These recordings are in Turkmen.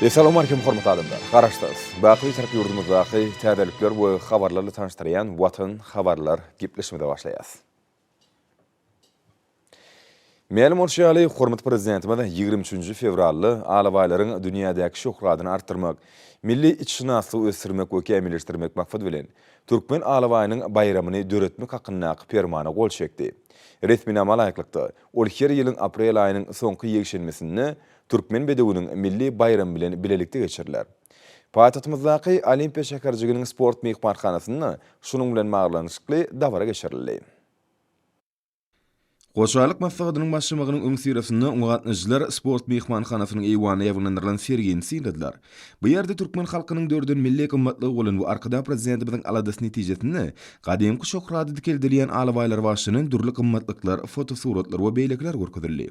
Essalawmalikim hormatly adamlar! Garaşsyz, baky Bitarap ýurdumyzdaky täzelikler we habarlarly tanyşdyrýan Watan habarlar gepleşigimize başlaýas. Mälim bolşy ýaly, hormatly Prezidentimiz 23-nji fewralda alabaýlaryň dünýädäki şöhratyny artdyrmak, milli itşynaslygy ösdürmek we kämilleşdirmek maksady bilen, Türkmen alabaýynyň baýramyny döretmek hakyndaky Permana gol çekdi. Resminama laýyklykda, ol her ýylyň aprel aýynyň soňky ýekşenbesinde Türkmen bedewiniň milli baýramy bilen bilelikde geçiriler. Paýtagtymyzdaky Olimpiýa şäherjiginiň sport myhmanhanasynda şunuň bilen baglanyşykly dabara geçirildi. Hoşallyk maslahatynyň başlamagynyň öňüsyrasynda oňa gatnaşyjylar sport myhmanhanasynyň eýwanynda ýaýbaňlandyrylan sergini synladylar. Bu ýerde türkmen halkynyň döreden milli gymmatlygy bolan we Arkadag Prezidentimiziň aladasy netijesinde gadymky şöhrady dikeldilýän alabaýlara bagyşlanan dürli gymmatlyklar, fotosuratlar we beýlekiler görkezildi.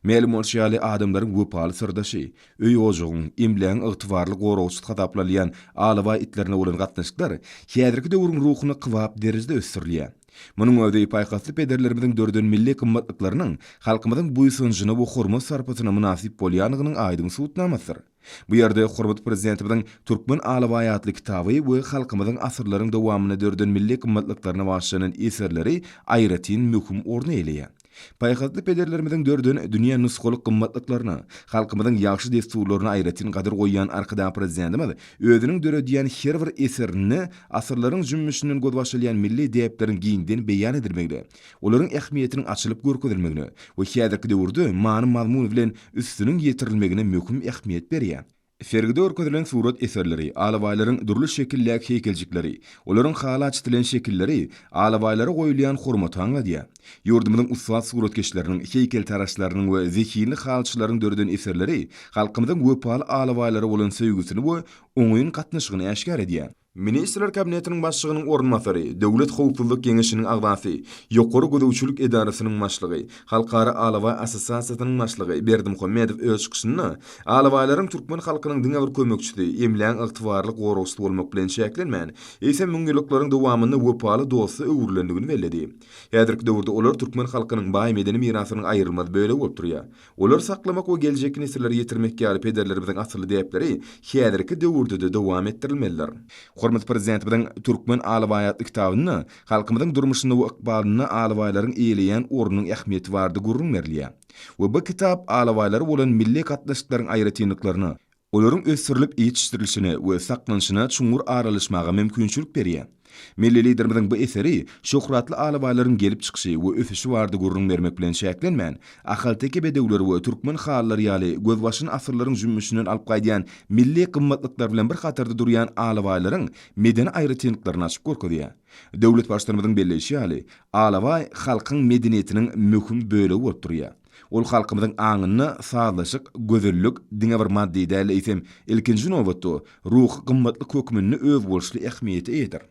Mälim bolşy ýaly, adamlaryň wepaly syrdaşy, öý-ojagyň, emlägiň ygtybarly goragçysy hasaplanylýan alabaý itlerine bolan gatnaşyklar häzirki döwrüň ruhuna kybap derejede ösdürilýär. Munuň özi paýhasly pederlerimiziň döreden milli gymmatlyklarynyň halkymyzyň buýsanjyna we hormat-sarpasyna mynasyp bolýandygynyň aýdyň subutnamasydyr. Bu ýerde hormatly Prezidentimiziň Türkmen alabaýy atly kitaby we halkymyzyň asyrlaryň dowamynda döreden milli gymmatlyklaryna bagyşlanan eserleri aýratyn möhüm orny eýeleýär. Paýhasly pederlerimiziň döreden dünýä nusgalyk gymmatlyklaryna, halkymyzyň ýagşy dessurlaryna aýratyn gadyr goýýan Arkadag Prezidentimiz özüniň döredýän her bir eserinde asyrlaryň jümmüşinden gözbaş alýan milli däpleriň giňden beýan edilmegine, olaryň ähmiýetiniň açylyp görkezilmegine we häzirki döwürde many-mazmun bilen üstüniň ýetirilmegine möhüm ähmiýet berýär. Sergide görkezilen surat eserleri, alabaýlaryň dürli şekildäki heýkeljikleri, olaryň hala çitilen şekilleri alabaýlara goýulýan hormaty aňladýar. Ýurdumyzyň ussat suratkeşleriniň, heýkeltaraşlarynyň we zehinli halyçylaryň döreden eserleri halkymyzyň wepaly alabaýlara bolan söýgüsini we oňyn gatnaşygyny äşgär edýär. Ministrler Kabinetiniň Başlygynyň orunbasary, Döwlet howpsuzlyk geňeşiniň agzasy, Ýokary gözegçilik edarasynyň başlygy, Halkara alabaý assosiasiýasynyň başlygy Berdimuhamedow öz çykyşynda alabaýlaryň türkmen halkynyň diňe bir kömekçisi, emlägiň ygtybarly goragçysy bolmak bilen çäklenmän, eýsem müňýyllyklaryň dowamynda wepaly dosta öwrülendigini belledi. Häzirki döwürde olar türkmen halkynyň baý medeni mirasynyň aýrylmaz bölegi bolup durýar. Olary saklamak we geljekki nesillere ýetirmek ýaly pederlerimiziň asylly däpleri häzirki döwürde-de dowam etdirilmelidir. Hormatly Prezidentimiziň Türkmen alabaýy atly kitabynda halkymyzyň durmuşynda we ykbalynda alabaýlaryň eýeleýän ornunyň ähmiýeti barada gürrüň berilýär we bu kitap alabaýlara bolan milli gatnaşyklaryň aýratynlyklaryna, olaryň ösdürilip ýetişdirilişine we saklanyşyna çuňňur aralaşmaga mümkinçilik berýär. Milli Liderimiziň bu eseri şöhratly alabaýlaryň gelip çykyşy we ösüşi barada gürrüň bermek bilen çäklenmän, ahalteke bedewleri we türkmen halylary ýaly gözbaşyny asyrlaryň jümmüşinden alyp gaýdýan milli gymmatlyklar bilen bir hatarda durýan alabaýlaryň medeni aýratynlyklaryny açyp görkezýär. Döwlet Baştutanymyzyň belleýşi ýaly, alabaý halkyň medeniýetiniň möhüm bölegi bolup durýar. Ol halkymyzyň aňynda sazlaşyk, gözellik diňe bir maddy däl, eýsem, ilkinji nobatda, ruhy gymmatlyk hökmünde özboluşly ähmiýete eýedir.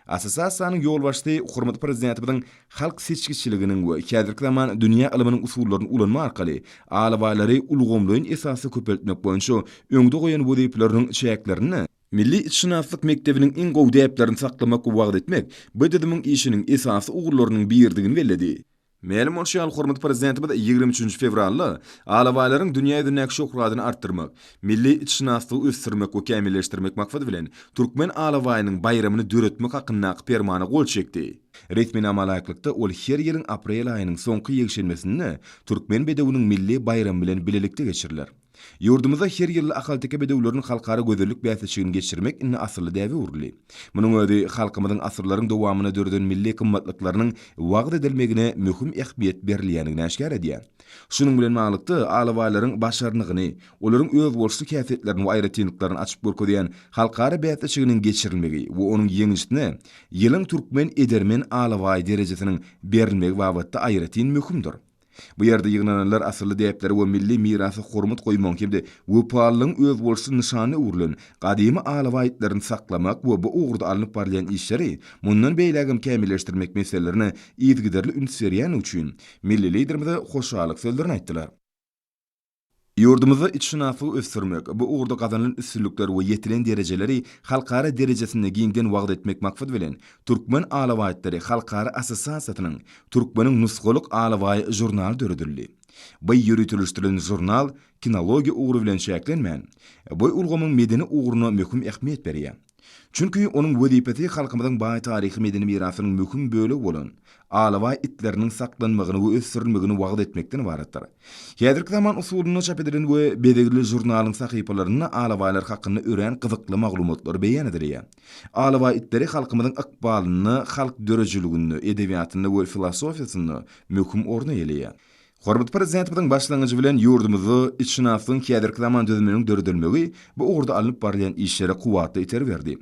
Assosiasiýanyň ýolbaşçysy hormatly Prezidentimiziň halk seçgiçiliginiň we häzirki zaman dünýä ylmynyň usullaryny ulanmak arkaly alabaýlary ulgamlaýyn esasda köpeltmek boýunça öňde goýan wezipeleriniň çäklerinde milli itşynaslyk mekdebiniň iň gowy däplerini saklamak we wagyz etmek bu düzümiň işiniň esasy ugurlarynyň biridigini belledi. Mälim bolşy ýaly, hormatly Prezidentimiz 23 fewralda alabaýlaryň dünýä ýüzündäki şöhratyny artdyrmak, milli itşynaslygy ösdürmek we kämilleşdirmek maksady bilen, Türkmen alabaýynyň baýramyny döretmek hakyndaky Permana gol çekdi. Resminama laýyklykda, ol her ýylyň aprel aýynyň soňky ýekşenbesinde Türkmen bedewiniň milli baýramy bilen bilelikde geçiriler. Ýurdumyzda her ýylda ahalteke bedewleriniň halkara gözellik bäsleşigini geçirmek indi asylly däbe öwrüldi. Munuň özi halkymyzyň asyrlaryň dowamynda döreden milli gymmatlyklarynyň wagyz edilmegine möhüm ähmiýet berilýändigini äşgär edýär. Şunuň bilen baglylykda, alabaýlaryň başarnygyny, olaryň özboluşly häsiýetlerini we aýratynlyklaryny açyp görkezýän halkara bäsleşiginiň geçirilmegi we onuň ýeňijisine Ýylyň türkmen edermen alabaýy derejesiniň berilmegi babatda aýratyn möhümdir. Bu ýerde ýygnananlar asylly däplere we milli mirasa hormat goýmagyň hem-de wepalylygyň özboluşly nyşanyna öwrülen gadymy alabaý itlerini saklamak we bu ugurda alnyp barylýan işleri mundan beýlägem kämilleşdirmek meselelerine yzygiderli üns berýändigi üçin milli Liderimize hoşallyk sözlerini aýtdylar. Ýurdumyzda itşynaslygy ösdürmek, bu ugurda gazanylan üstünlikleri we ýetilen derejeleri halkara derejesinde giňden wagyz etmek maksady bilen, Türkmen alabaýtlary halkara assosiasiýasynyň Türkmeniň nusgalyk alabaýy žurnaly döredildi. Bu ýöriteleşdirilen žurnal kinologiýa ugry bilen çäklenmän, bu ulgamyň medeni ugruna möhüm ähmiýet berýär. Çünki onuň wezipesi halkymyzyň baý taryhy-medeni mirasynyň möhüm bölegi bolan alabaý itleriniň saklanmagyny we ösdürilmegini wagyz etmekden ybaratdyr. Häzirki zaman usulynda çap edilen we bezegli žurnalyň sahypalarynda alabaýlar hakynda örän gyzykly maglumatlar beýan edilýär. Alabaý itleri halkymyzyň ykbalynda, halk döredijiliginde, edebiýatynda we filosofiýasynda möhüm orun eýeleýär. Hormatly Prezidentimiziň başlangyjy bilen ýurdumyzda itşynaslygyň häzirki zaman düzüminiň döredilmegi bu ugurda alnyp barylýan işlere kuwwatly itergi berdi.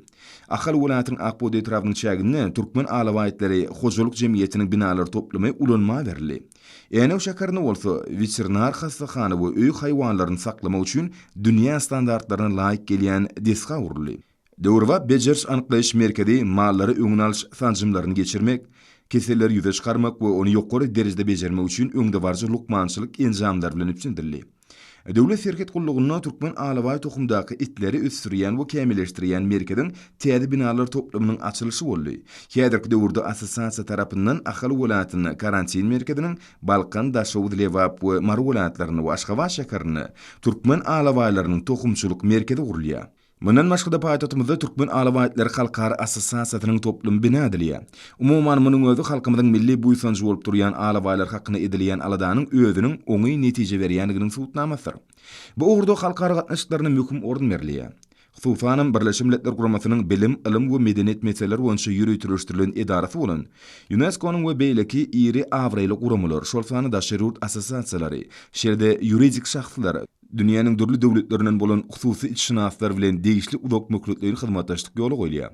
Ahal welaýatynyň Ak bugdaý etrabynyň çäginde Türkmen alabaý itleri hojalyk jemgyýetiniň binalar toplumy ulanmaga berildi. Änew şäherinde bolsa weterinar hassahana we öý haýwanlaryny saklamak üçin dünýä standartlaryna laýyk gelýän desga guruldy. Döwrebap bejeriş-anyklaýyş merkezi mallary öňüni alyş sanjymlaryny geçirmek, keselleri ýüze çykarmak we ony ýokary derejede bejermek üçin öňdebaryjy lukmançylyk enjamlary bilen üpjün edildi. Döwlet serhet gullugynda türkmen alabaý tohumdaky itleri ösdürýän we kämilleşdirýän merkeziň täze binalar toplumynyň açylyşy boldy. Häzirki döwürde assosiasiýa tarapyndan Ahal welaýatynda karantin merkeziniň, Balkan, Daşoguz, Lebap we Mary welaýatlarynda we Aşgabat şäherinde türkmen alabaýlarynyň tohumçylyk merkezi gurulýar. Mundan başga-da paýtagtymyzda Türkmen alabaýtlary halkara assosiasiýasynyň toplumy bina edilýär. Umuman, munuň özi halkymyzyň milli buýsanjy bolup durýan alabaýlar hakynda edilýän aladanyň özüniň oňyn netije berýändiginiň subutnamasydyr. Bu ugurda halkara gatnaşyklaryna möhüm orun berilýär. Hususanam, Birleşen Milletler Guramasynyň Bilim, ylym we medeniýet meseleleri boýunça ýöriteleşdirilen edarasy bolan Ýunesko-nyň we beýleki iri abraýly guramalar, şol sanda daşary ýurt assosiasiýalary, şeýle-de ýuridik şahslar, Dünýäniň dürli döwletlerinden bolan hususy itşynaslar bilen degişli uzak möhletleýin hyzmatdaşlyk ýola goýulýar.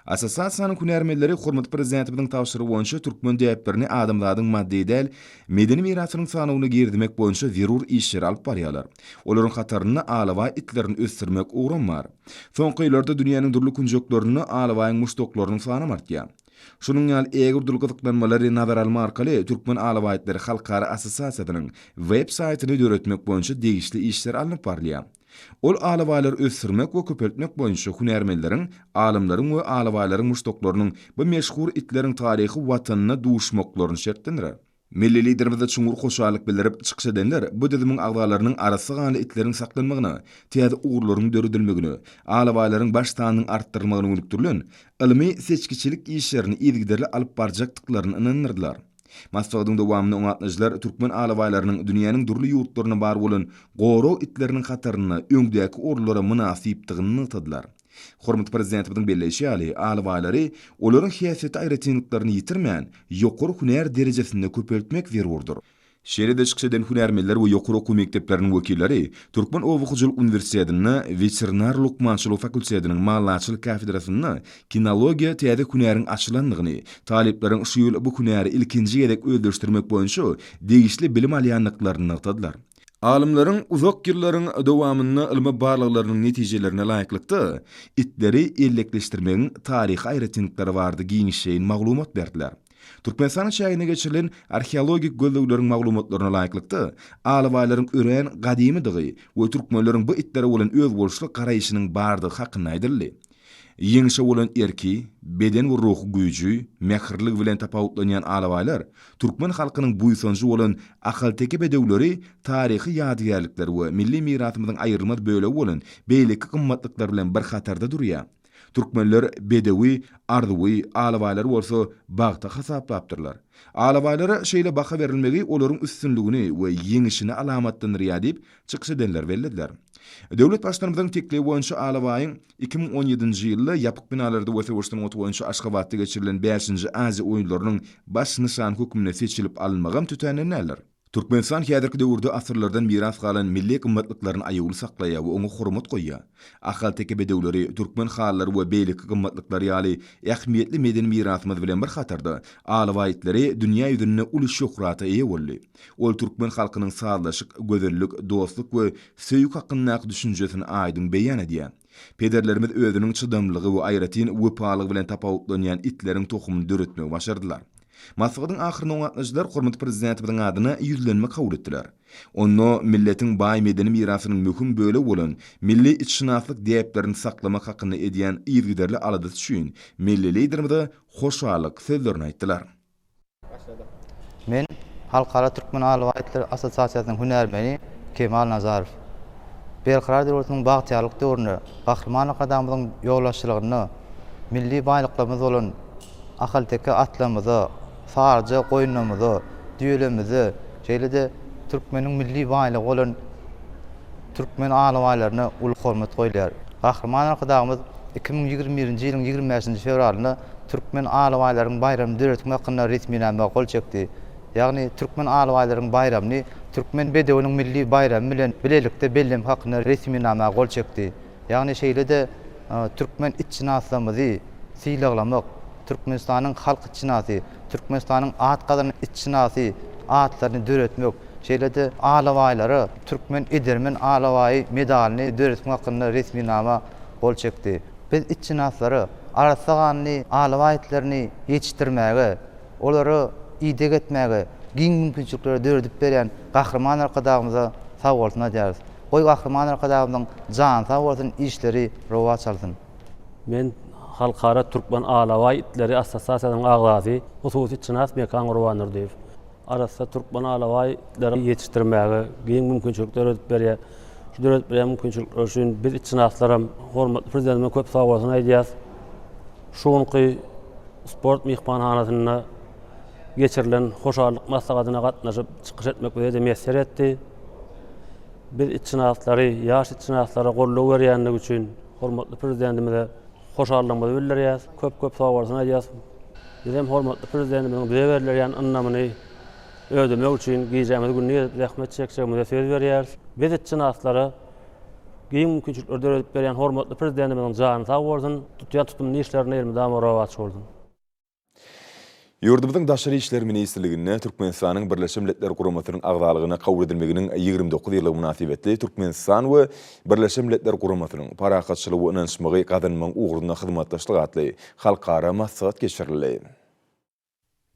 Assosiasiýanyň hünärmenleri hormatly Prezidentimiziň tabşyrygy boýunça türkmen däplerini adamzadyň maddy däl medeni mirasynyň sanawyna girizmek boýunça zerur işleri alyp barýarlar. Olaryň hatarynda alabaý itlerini ösdürmek ugram bar. Soňky ýyllarda dünýäniň dürli künjeklerinde alabaýyň muşdaklarynyň sanam artýar. Şunuň ýaly ägirt-uly gyzyklanmalary nazara almak arkaly Türkmen alabaýtlary halkara assosiasiýasynyň web saýtyny döretmek boýunça degişli işler alnyp barylýar. Ol alabaýlary ösdürmek we köpeltmek boýunça hünärmenleriň, alymlaryň we alabaýlaryň muşdaklarynyň bu meşhur itleriň taryhy watanyna duşmaklaryny şertlendirer. Milli Liderimize çuňňur hoşallyk bildirip, çykyş edenler bu düzümiň agzalarynyň arassa ganly itleriň saklanmagyna, täze ugurlaryň döredilmegine, alabaýlaryň baş sanynyň artdyrylmagyna gönükdirilen ylmy seçgiçilik işlerini yzygiderli alyp barjakdyklaryny ynandyrdylar. Maslahatyň dowamynda oňa gatnaşyjylar türkmen alabaýlarynyň dünýäniň dürli ýurtlarynda bar bolan gorag itleriniň hatarynda öňdäki orunlara mynasypdygyny nygtadylar. Hormatly Prezidentimiziň belleýşi ýaly, alabaýlary olaryň häsiýetli aýratynlyklaryny ýitirmän, ýokary hünär derejesinde köpeltmek zerurdyr. Şeýle-de çykyş eden hünärmenler we ýokary okuw mekdepleriniň wekilleri Türkmen oba hojalyk uniwersitetinde weterinar lukmançylygy fakultetiniň maldarçylyk kafedrasynda kinologiýa täze hünäriň açylandygyny, talyplaryň şu ýyl bu hünäri ilkinji gezek özleşdirmek boýunça degişli bilim alýandyklaryny nygtadylar. Alymlaryň uzak ýyllaryň dowamynda ylmy barlaglarynyň netijelerine laýyklykda, itleri ellekleşdirmegiň taryhy aýratynlyklary barada giňişleýin maglumat berdiler. Türkmenistanyň çäginde geçirilen arheologik gözlegleriň maglumatlaryna laýyklykda, alabaýlaryň örän gadymydygy we türkmenleriň bu itlere bolan özboluşly garaýşynyň bardygy hakynda aýdyldy. Ýeňşe bolan erki, beden we ruhy güýji, mähirliligi bilen tapawutlanýan alabaýlar türkmen halkynyň buýsanjy bolan ahalteke bedewleri taryhy ýadygärlikler we milli mirasymyzyň aýrylmaz bölegi bolan beýleki gymmatlyklar bilen bir hatarda durýar. Türkmenler bedewi arzuwy, alabaýlary bolsa bagty hasaplapdyrlar. Alabaýlara şeýle baha berilmegi olaryň üstünligini we ýeňişini alamatlandyrýar diýip, çykyş edenler bellediler. Döwlet Baştutanymyzyň teklibi boýunça Alabaýyň 2017-nji ýylda ýapyk binalarda we söweş sungaty boýunça Aşgabatda geçirilen bäşinji Aziýa oýunlarynyň baş nyşany hökmünde seçilip alynmagam tötänden däldir. Türkmenistan häzirki döwürde asyrlardan miras galan milli gymmatlyklaryny aýawly saklaýar we oňa hormat goýýar. Ahalteke bedewleri, türkmen halylary we beýleki gymmatlyklary ýaly ähmiýetli medeni mirasymyz bilen bir hatarda, alabaý itleri dünýä ýüzünde uly şöhrata eýe boldy. Ol türkmen halkynyň sazlaşyk, gözellik, dostluk we söýgi hakyndaky düşünjesini aýdyň beýan edýär. Pederlerimiz özüniň çydamlylygy we aýratyn wepalygy bilen tapawutlanýan itleriň tohumyny döretmegi başardylar. Maslahatyň ahyrynda oňa gatnaşyjylar hormatly Prezidentimiziň adyna ýüzlenme kabul etdiler. Onda milletiň baý medeni mirasynyň möhüm bölegi bolan milli itşynaslyk däplerini saklamak hakynda edýän yzygiderli aladasy üçin milli Liderimize hoşallyk sözlerini aýtdylar. Men Halkara Türkmen alabaý itleri assosiasiýasynyň hünärmeni Kemal Nazarow. Berkarar döwletimiziň bagtyýarlyk döwründe Gahryman Arkadagymyzyň ýolbaşçylygynda milli baýlyklarymyz bolan ahalteke atlarymyza, saryja goýunlarymyza, düýelerimize, şeýle-de türkmeniň milli baýlygy bolan türkmen alabaýlaryna uly hormat goýulýar. Gahryman Arkadagymyz 2021-nji ýylyň 25-nji fewralynda Türkmen alabaýlaryň baýramyny döretmek hakynda resminama gol çekdi. Ýagny Türkmen alabaýlaryň baýramyny Türkmen bedewiniň milli baýramy bilen bilelikde bellemek hakynda resminama gol çekdi. Ýagny şeýle-de türkmen itşynaslarymyzy sylaglamak, Türkmenistanyň halk itşynasy, Türkmenistanyň at gazanan itşynasy atlaryny döretmek, şeýle-de alabaýlara Türkmen edermen alabaýy medalyny döretmek hakynda resminama gol çekdi. Biz itşynaslara arassa ganly alabaý itlerini ýetişdirmäge, olara ideg etmäge giň mümkinçilikleri döredip berýän Gahryman Arkadagymyza sagbolsun aýdýarys. Goý Gahryman Arkadagymyzyň jany sag bolsun, işleri rowaç alsyn! Men Halkara Türkmen alabaý itleri assosiasiýasynyň agzasy, hususy itşynas Mekan Gurbandurdyýew. Arassa türkmen alabaý itleri ýetişdirmäge giň mümkinçilik döredip berýär. Şu döredip berýän mümkinçilikler üçin biz itşynaslaram hormatly Prezidentimize köp sagbolsun aýdýarys. Şu günki sport myhmanhanasynda geçirilen hoşallyk maslahatyna gatnaşyp çykyş etmek bize-de miýesser etdi. Biz itşynaslary, ýaş itşynaslara goldaw berýändigi üçin hormatly Prezidentimize hoşallygymyzy bildirýäris. Köp-köp sagbolsun aýdýarys. Biz hem hormatly Prezidentimiziň bize berlerýän ynamyny ödemek üçin gijämizi gündiz edip zähmet çekjegimize söz berýäris. Biz itşynaslara giň mümkinçilikleri döredip berýän hormatly Prezidentimiziň jany sag bolsun, tutýan tutumly işlerinde elmydama rowaç bolsun! Ýurdumyzyň Daşary işler ministrliginde Türkmenistanyň Birleşen Milletler Guramasynyň agzalygyna kabul edilmeginiň 29 ýyllygy mynasybetli Türkmenistan we Birleşen Milletler Guramasynyň parahatçylygy we ynanyşmagy gazanmagyň ugrunda hyzmatdaşlyk atly halkara maslahat geçirildi.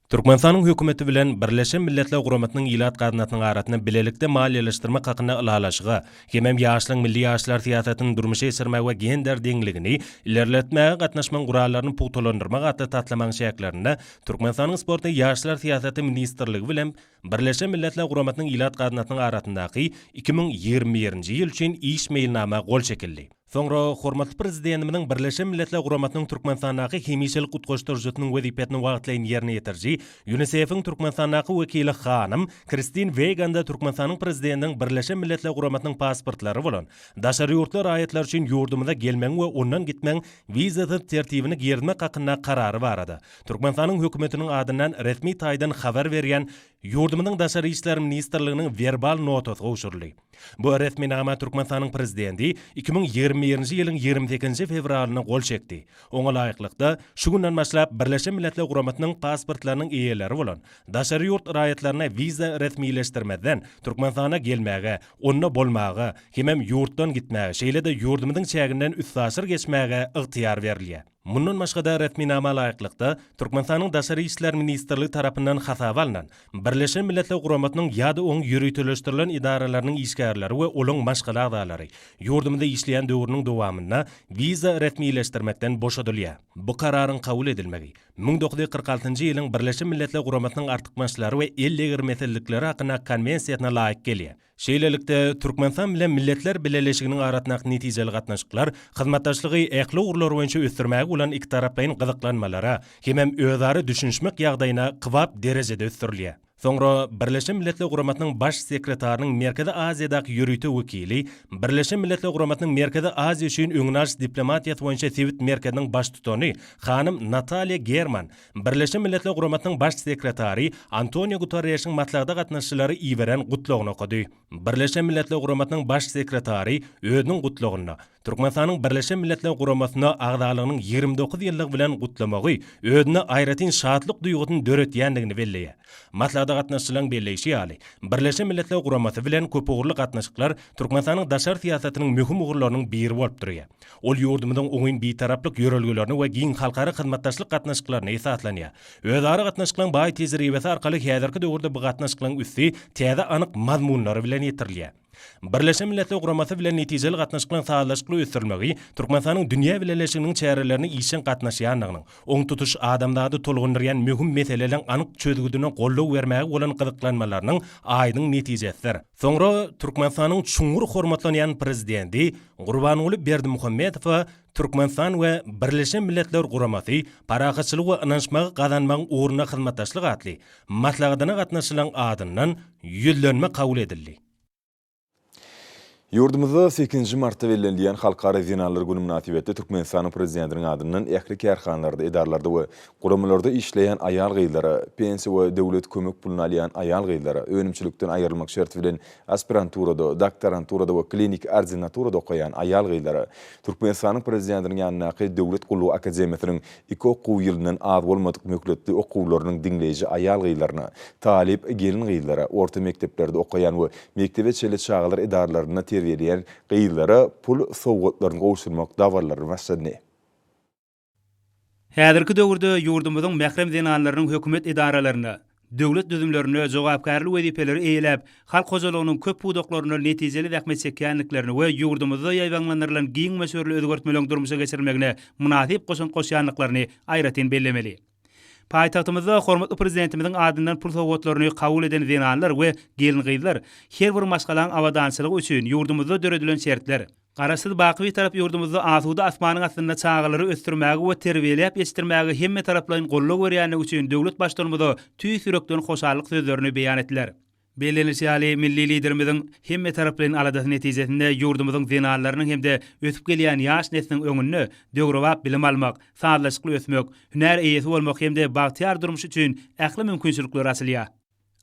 Türkmenistanyň Hökümeti bilen Birleşen Milletler Guramasynyň Ilat Gaznasynyň arasynda bilelikde maliýeleşdirmek hakynda Ylalaşyga hemem Ýaşlaryň milli ýaşlar syýasatyny durmuşa geçirmäge we gender deňligini ilerletmäge gatnaşmagyň gurallaryny pugtalandyrmak atly taslamaň çäklerinde Türkmenistanyň Sport we ýaşlar syýasaty ministrligi bilen Birleşen Milletler Guramasynyň Ilat Gaznasynyň arasyndaky 2021-nji ýyl üçin iş meýilnama gol çekildi. Soňra hormatly Prezidentimiziň Birleşen Milletler Guramasynyň Türkmenistandaky hemişelik utgaşdyryjysynyň wezipesini wagtlaýyn ýerine ýetiriji, Ýunisef-iň Türkmenistandaky wekili hanym Kristin Weýganda Türkmenistanyň Prezidentiniň Birleşen Milletler Guramasynyň pasportlary bolan daşary ýurtly raýatlar üçin ýurdumyza gelmegiň we ondan gitmegiň wizasyz tertibini girizmek hakynda Karary barada Türkmenistanyň Hökümetiniň adyndan resmi taýdan habar berýän ýurdumyzyň Daşary işler ministrliginiň werbal notasy gowşuryldy. Bu resminama Türkmenistanyň Prezidenti 2021-nji ýylyň 28-nji fewralynda gol çekdi. Oňa laýyklykda, şu günden başlap Birleşen Milletler Guramasynyň pasportlarynyň eýeleri bolan daşary ýurt raýatlaryna wiza resmileşdirmezden Türkmenistana gelmäge, onda bolmaga hemem ýurtdan gitmäge, şeýle-de ýurdumyzyň çäginden üstaşyr geçmäge ygtyýar berilýär. Mundan başga-da, resminama laýyklykda, Türkmenistanyň Daşary işler ministrligi tarapyndan hasaba alnan, Birleşen Milletler Guramasynyň ýa-da oň ýöriteleşdirilen edaralarynyň işgärleri we olaň maşgala agzalary ýurdumyzda işleýän döwrüniň dowamynda wiza resmileşdirmekden boşadylýar. Bu Kararyň kabul edilmegi, 1946-njy ýylyň Birleşen Milletler Guramasynyň Artykmaçlary we eldegirmesizlikleri hakyndaky Konwensiýasyna laýyk gelýär. Şeýlelikde, Türkmenistan bilen Milletler Bileleşiginiň arasyndaky netijeli gatnaşyklar hyzmatdaşlygy ähli ugurlar boýunça ösdürmäge bolan ikitaraplaýyn gyzyklanmalara hemem özara düşünişmek ýagdaýyna kybap derejede ösdürilýär. Soňra Birleşen Milletler Guramasynyň Baş sekretarynyň Merkezi Aziýadaky ýörite wekili, Birleşen Milletler Guramasynyň Merkezi Aziýa üçin öňüni alyş diplomatiýasy boýunça sebit merkeziniň baştutany hanym Nataliýa German Birleşen Milletler Guramasynyň Baş sekretary Antonio Guterreşiň maslahata gatnaşyjylara iberen Gutlagyny okady. Birleşen Milletler Guramasynyň Baş sekretary özüniň Gutlagynda. Türkmenistanyň Birleşen Milletler Guramasyna agzalygynyň 29 ýyllygy bilen gutlamagy özünde aýratyn şatlyk duýgusyny döretýändigini belleýär. Maslahata gatnaşyjylaryň belleýşi ýaly, Birleşen Milletler Guramasy bilen köpugurly gatnaşyklar Türkmenistanyň daşary syýasatynyň möhüm ugurlarynyň biri bolup durýar. Ol ýurdumyzyň oňyn Bitaraplyk ýörelgelerine we giň halkara hyzmatdaşlyk gatnaşyklaryna esaslanýar. Özara gatnaşyklaryň baý tejribesi arkaly häzirki döwürde bu gatnaşyklaryň üsti täze anyk mazmunlary bilen ýetirilýär. Birleşen Milletler Guramasy bilen netijeli gatnaşyklaryň sazlaşykly ösdürilmegi Türkmenistanyň dünýä bileleşiginiň çärelerine işjeň gatnaşýandygynyň, oň tutuş adamzady tolgundyrýan möhüm meseleleriň anyk çözgüdine goldaw bermäge bolan gyzyklanmalarynyň aýdyň netijesidir. Soňra Türkmenistanyň çuňňur hormatlanýan Prezidenti Gurbanguly Berdimuhamedowa Türkmenistan we Birleşen Milletler Guramasy, parahatçylygy we ynanyşmagy gazanmagyň ugrunda hyzmatdaşlyk atly maslahatyna gatnaşyjylaryň adyndan Ýüzlenme kabul edildi. Ýurdumyzda sekizinji martda bellenilýän Halkara zenanlar güni mynasybetli Türkmenistanyň Prezidentiniň adyndan ähli kärhanalarda, edaralarda we guramalarda işleýän aýal-gyzlara, pensiýa we döwlet kömek puluny alýan aýal-gyzlara, önümçilikden aýrylmak şerti bilen aspiranturada, doktoranturada we kliniki ordinaturada okaýan aýal-gyzlara, Türkmenistanyň Prezidentiniň ýanyndaky Döwlet gullugy akademiýasynyň iki okuw ýylyndan az bolmadyk möhletli okuwlarynyň diňleýji aýal-gyzlaryna, talyp gelin-gyzlara, orta mekdeplerde okaýan we mekdebe çenli çagalar edaralarynda terbiýeleýän gyzlara pul sowgatlaryny gowşurmak dabaralary başlandy. Häzirki döwürde ýurdumyzyň mährem zenanlarynyň hökümet edaralarynda, döwlet düzümlerinde jogapkärli wezipeleri eýeläp, halk hojalygynyň köp pudaklarynda netijeli zähmet çekýändiklerini we ýurdumyzda ýaýbaňlandyrylan giň möçberli özgertmeleriň durmuşa geçirilmegine mynasyp goşant goşýandyklaryny aýratyn bellemeli. Paýtagtymyzda hormatly Prezidentimiziň adyndan pul sowgatlaryny kabul eden zenanlar we gelin-gyzlar her bir maşgalaň abadançylygy üçin ýurdumyzda döredilen şertler, Garaşsyz baky Bitarap ýurdumyzda asuda asmanyň astynda çagalary ösdürmäge we terbiýeläp ýetişdirmäge hemmetaraplaýyn goldaw berýändigi üçin döwlet Baştutanymyza tüýs ýürekden hoşallyk sözlerini beýan etdiler. Bellenilişi ýaly, milli Liderimiziň hemmetaraplaýyn aladasy netijesinde ýurdumyzyň zenanlarynyň hem-de ösüp gelýän ýaş nesliň öňünde döwrebap bilim almak, sazlaşykly ösmek, hünär eýesi bolmak hem-de bagtyýar durmuş üçin ähli mümkinçilikler açylýar.